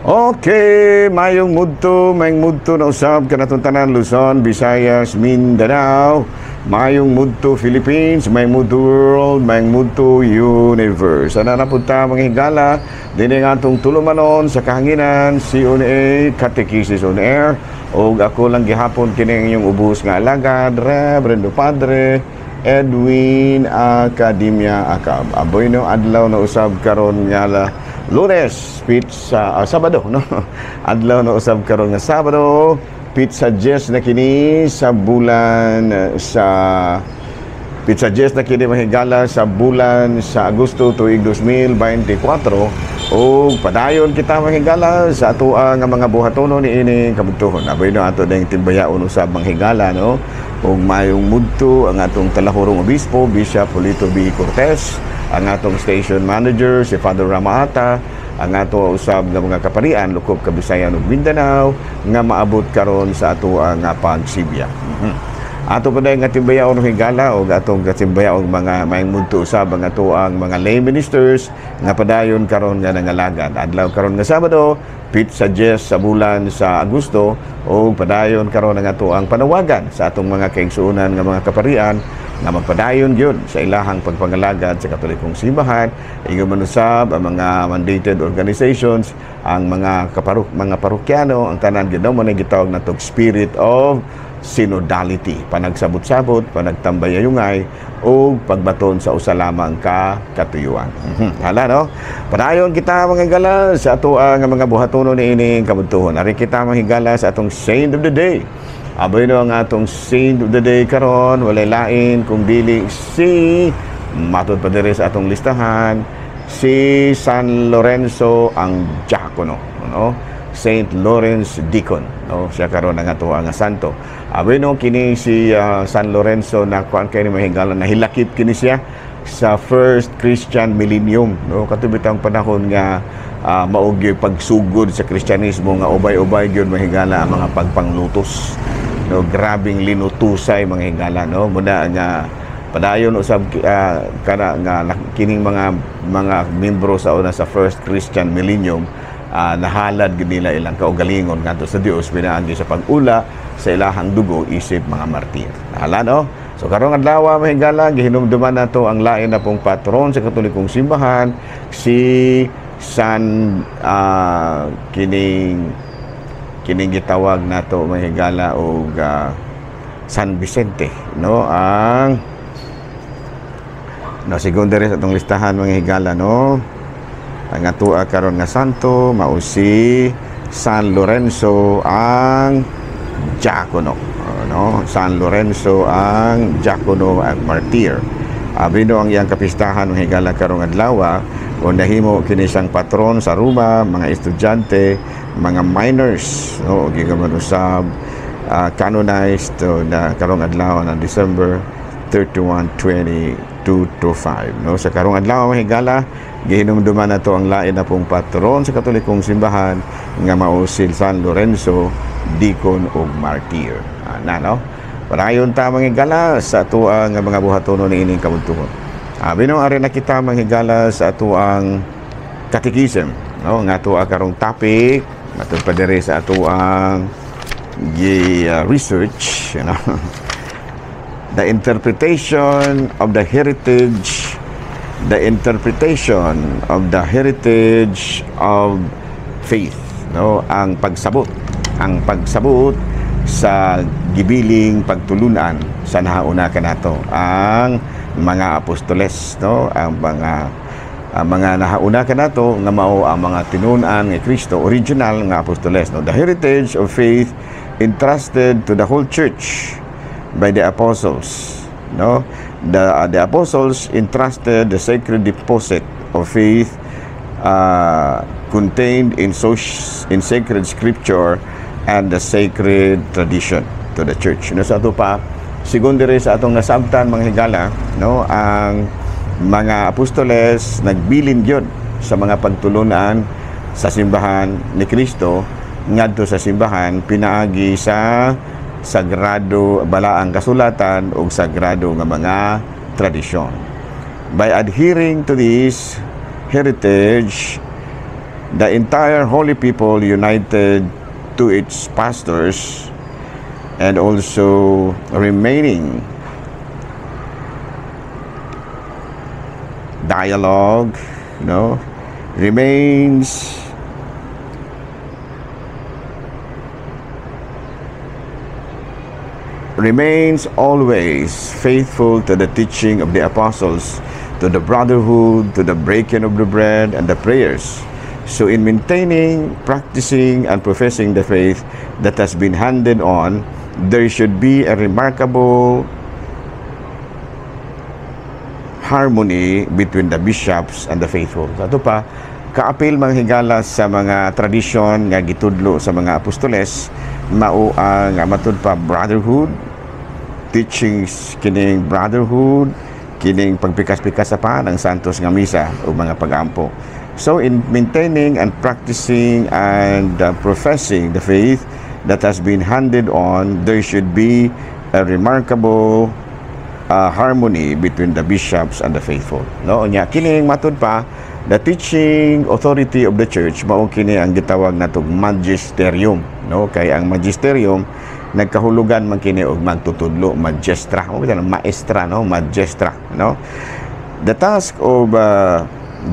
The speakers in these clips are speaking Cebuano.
Okay, mayong mudto na usab kanatong tanan, Luzon, Visayas, Mindanao, mayong mudto Philippines, mayong mudto world, mayong mudto universe. Ana na punta, mga higala, dinhi nga atong tulumanon sa kahanginan, CONA, Catechesis on Air, og ako lang gihapon kini inyong ubos nga alagad, Reverendo Padre Edwin Academia Acab. Aboy no, adlaw na usab karon nga la Lunes, petsa Sabado, no? Adlaw na usab karon nga Sabado, petsa 10 na kini sa bulan sa petsa 10 na kini, mahigala, sa bulan sa Agosto tuig 2024 o padayon kita, mahigala, sa atoa nga mga buhatono ni ining kabugtuhon. Aboy no, ato ding timbayaon usab, manghigala, no? Ug mayong mudto ang atong talahurong obispo, Bishop Julito B. Cortez, ang atong station manager si Father Ramaata, ang ato usab nga mga kaparian lukop Kabisayan ug Mindanao nga maabot karon sa ato nga pagsibya. Ato pa nga timbayaon, higala, og atong katimbayaon mga mayong mudto usab ang ato ang mga lay ministers nga padayon karon nga nangalagad. Adlaw karon nga Sabado, petsa 10 sa bulan sa Agosto, o padayon karon ang ato ang panawagan sa atong mga kaigsuonan nga mga kaparian nga magpadayon gyud sa ilahang pagpangalagad sa Katolikong Simbahan, ingon man usab ang mga mandated organizations, ang mga mga parokyano, ang tanan gyud, no? Mo na gitawag natong spirit of synodality, panagsabot-sabot, panagtambayayungay o pagbaton sa usa lamang ka katuyuan. Hala, no? Padayon kita, mga higala, sa ato ang mga buhatono ni ining kabugtuhon. Ari kita, mga higala, sa atong saint of the day. Aboy no, ang atong saint of the day karon walay lain kung dili si, matud pa diri sa atong listahan, si San Lorenzo ang Diakono, no? Saint Lawrence Deacon, no? Siya karon ang ato nga santo. Aboy no, kini si San Lorenzo na kuan kay ni, mahigala, nahilakip kini siya sa first Christian millennium, no? Kato bitang panahon nga mao gyud pagsugod sa Kristyanismo nga ubay-ubay gyud, mahigala, ang mga pagpanglutos, no? Grabing linutusay, mga higala, no? Muna nga padayon usab kana nga kining mga membro sa una sa first Christian millennium, nahalad gid nila ilang kaugalingon ngadto sa Dios pinaagi sa pag-ula sa ilahang dugo isip mga martir. Hala, no? So karong adlaw, mahigala, gihinumduman nato ang lain na pong patron sa Katolikong Simbahan, si San kining kining gitawag nato, mahigala, og San Vicente, no? Ang no, sigon diri sa atong listahan, mga higala, no, ang atoa karon nga santo mao si San Lorenzo ang Diakono, no? San Lorenzo ang Diakono ang martyr. Abi no, ang iyang kapistahan, mga higala, karong adlaw o nahimo kini siyang patron sa Roma, mga estudyante, mga miners, no? Ug gigaman usab canonized to na karong adlaw ng December 31, 2225, no? Sa karong adlaw, mga higala, gihinumduman nato ang lain na pong patron sa Katolikong Simbahan nga mao si San Lorenzo Deacon ug Martyr. Na, no? Padayon ta, mga higala, sa atoang nga mga buhatono ni ining kabugtuhon. Abi no, ari na kita, mga higala, sa atoang catechism, no? Nga atoa karong topic matud pa diri sa atoang gi research, the interpretation of the heritage, the interpretation of the heritage of faith, no? Ang pagsabot sa gibiling pagtulunan sa nahauna kanato, ang mga apostoles, no? Ang mga nahauna kanato nga mao ang mga tinun-an ni Kristo, original nga apostoles, no? The heritage of faith entrusted to the whole church by the apostles, no? The apostles entrusted the sacred deposit of faith contained in sacred scripture and the sacred tradition to the church, no? Sa ato pa, sigon diri sa atong nasabtan, mga higala, no, ang mga apostoles nagbilin gyud sa mga pagtulunan sa simbahan ni Kristo ngadto sa simbahan pinaagi sa sagrado balaang kasulatan ug sagrado nga mga tradisyon. By adhering to this heritage The entire holy people united to its pastors and also remaining dialogue, remains always faithful to the teaching of the apostles, to the brotherhood, to the breaking of the bread, and the prayers. So in maintaining, practicing, and professing the faith that has been handed on, there should be a remarkable harmony between the bishops and the faithful. Sa ato pa, kaapil mga higala sa mga tradisyon nga gitudlo sa mga apostoles, mao ang matud pa brotherhood, teachings kining brotherhood, kining pagpikas-pikas sa pa ng Santos nga misa o mga pagampo. So in maintaining and practicing and professing the faith that has been handed on, there should be a remarkable harmony between the bishops and the faithful. No, unya kining matud pa the teaching authority of the church mao kini ang gitawag natog magisterium, no? Kay ang magisterium nagkahulugan man kini og magtutudlo, magistra, o maestra, no, magistra, no. The task of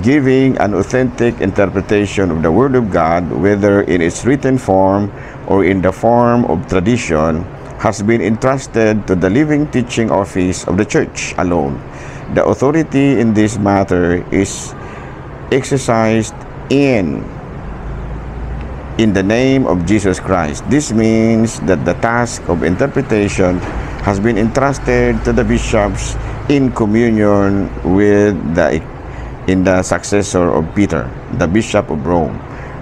giving an authentic interpretation of the Word of God, whether in its written form or in the form of tradition, has been entrusted to the living teaching office of the Church alone. The authority in this matter is exercised in the name of Jesus Christ. This means that the task of interpretation has been entrusted to the bishops in communion with the successor of Peter, the Bishop of Rome.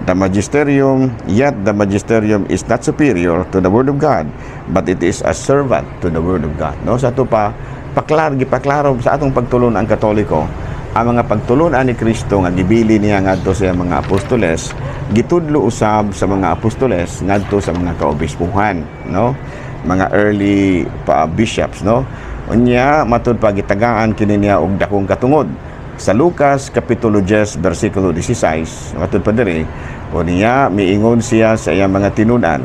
The magisterium, yet the magisterium is not superior to the Word of God, but it is a servant to the Word of God. No, sa ato pa, gipaklaro sa atong pagtulon ang Katoliko, ang mga pagtulunan ni Kristo nga gibili niya ngadto sa mga apostoles, gitudlo usab sa mga apostoles ngadto sa mga kaobispuhan, no? Mga early pa bishops, no? Unya matud pa gitagaan kini niya og dakong katungod. Sa Lucas kapitulo 10 bersikulo 16, matud pa diri, unya miingon siya sa iyang mga tinun-an,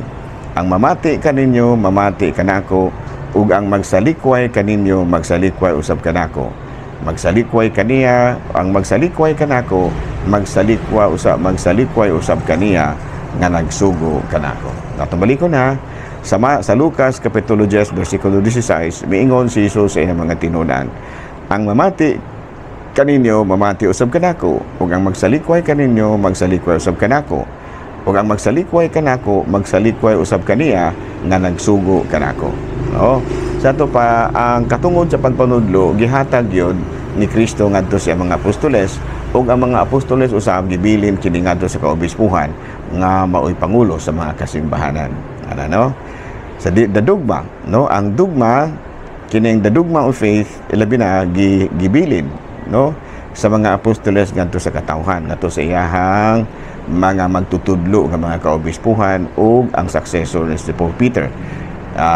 ang mamati kaninyo mamati kanako, ug ang magsalikway kaninyo magsalikway usab kanako. Magsalikway kaniya, ang magsalikway kanako, magsalikway usab kaniya nga nagsugo kanako. Natumbalik ko na sa Lucas kapitulo 10 bersikulo 16, miingon si Jesus sa iyang mga tinun-an, ang mamati kaninyo mamati usab kanako, ug ang magsalikway kaninyo magsalikway usab kanako, ug ang magsalikway kanako magsalikway usab kaniya nga nagsugo kanako. No? Sa ato pa, ang katungod sa pagpanudlo gihatag yun ni Kristo ngadto sa mga apostoles, ug ang mga apostoles usab gibilin kini ngadto sa kaobispuhan nga maoy pangulo sa mga kasimbahanan. Ana, no? Sa the dogma, no? Ang dogma kining the dogma of faith ilabi na gibilin, no, sa mga apostoles ngadto sa katawhan, ngadto sa iyahang mga magtutudlo nga mga kaobispuhan ug ang successor ni St. Peter,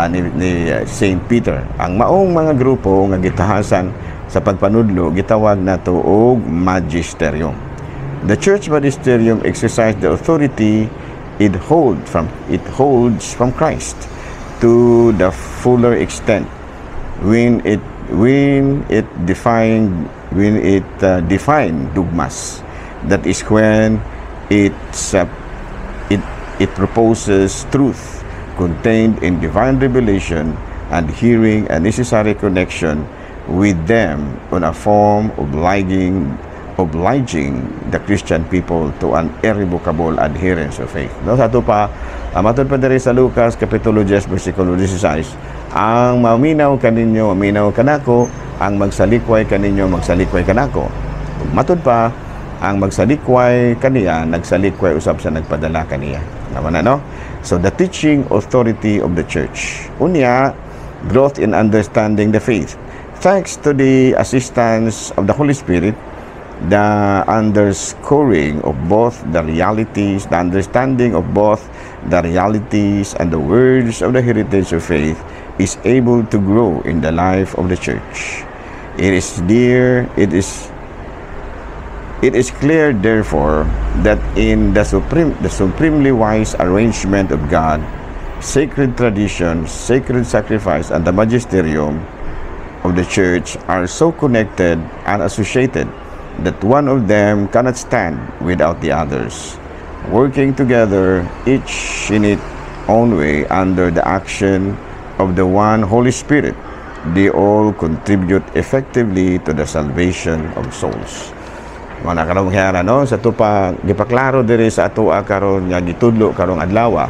ni Saint Peter. Ang maong mga grupo nga gitahasan sa pagpanudlo gitawag nato og magisterium. The church magisterium exercised the authority it holds from Christ to the fuller extent when it define dogmas. That is when it proposes truth contained in divine revelation and hearing a necessary connection with them on a form obliging the Christian people to an irrevocable adherence of faith. No, sa ato pa, matud pa diri sa Lucas kapitulo 10 bersikulo 16, ang maminaw kaninyo maminaw kanako, ang magsalikway kaninyo magsalikway kanako. Matud pa, ang magsalikway kaniya nagsalikway usab sa nagpadala kaniya. Tama na, no? So the teaching authority of the church. Unya, growth in understanding the faith. Thanks to the assistance of the Holy Spirit, the underscoring of both the realities, the understanding of both the realities and the words of the heritage of faith is able to grow in the life of the church. It is It is clear, therefore, that in the supremely wise arrangement of God, sacred tradition, sacred sacrifice, and the magisterium of the Church are so connected and associated that one of them cannot stand without the others. Working together, each in its own way, under the action of the one Holy Spirit, they all contribute effectively to the salvation of souls. Mga karon kaya, no, sa tupa gipaklaro diri sa atoa karon nga gitudlo karong adlaw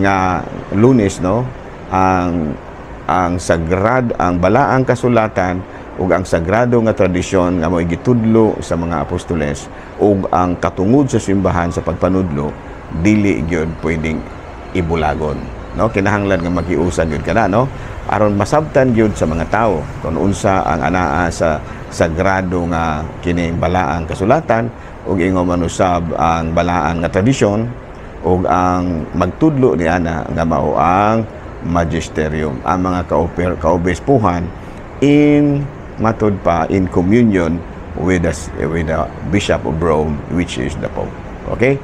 nga Lunes, no, ang ang balaang kasulatan ug ang sagrado nga tradisyon nga mo'y gitudlo sa mga apostoles ug ang katungod sa simbahan sa pagpanudlo, dili gyud pwedeng ibulagon, no? Kinahanglan nga magiusa gyud kana, no, aron masabtan gyud sa mga tawo kung unsa ang anaa sa sagrado nga kining balaang kasulatan ug ingon man usab ang balaan nga tradisyon ug ang magtudlo ni ana nga mao ang magisterium, ang mga kaobispuhan in matud pa in communion with the Bishop of Rome, which is the Pope. Okay?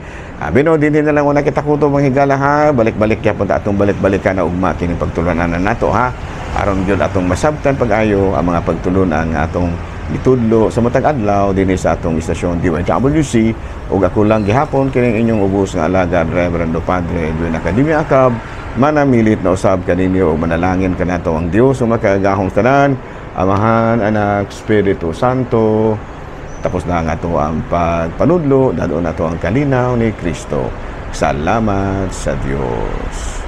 Bino din na lang una kita kuto, mga higala, ha. Balik-balik gyapon ta, atong balik-balikan na ugma kining pagtulunan nato, ha. Aron gyud atong masabtan pag-ayo ang mga pagtulunan nga atong gitudlo sa matag adlaw dinhi sa atong istasyon DYWC. Ug ako lang gihapon kining inyong ubos nga alagad, Reverendo Padre Edwin Academia Acab, manamilit na usab kaninyo ug manalangin kanato ang Dios ug makagagahong tanan, Amahan, Anak, Espiritu Santo. Tapos na nga ato ang pagpanudlo, dadon nato ang kalinaw ni Kristo. Salamat sa Dios.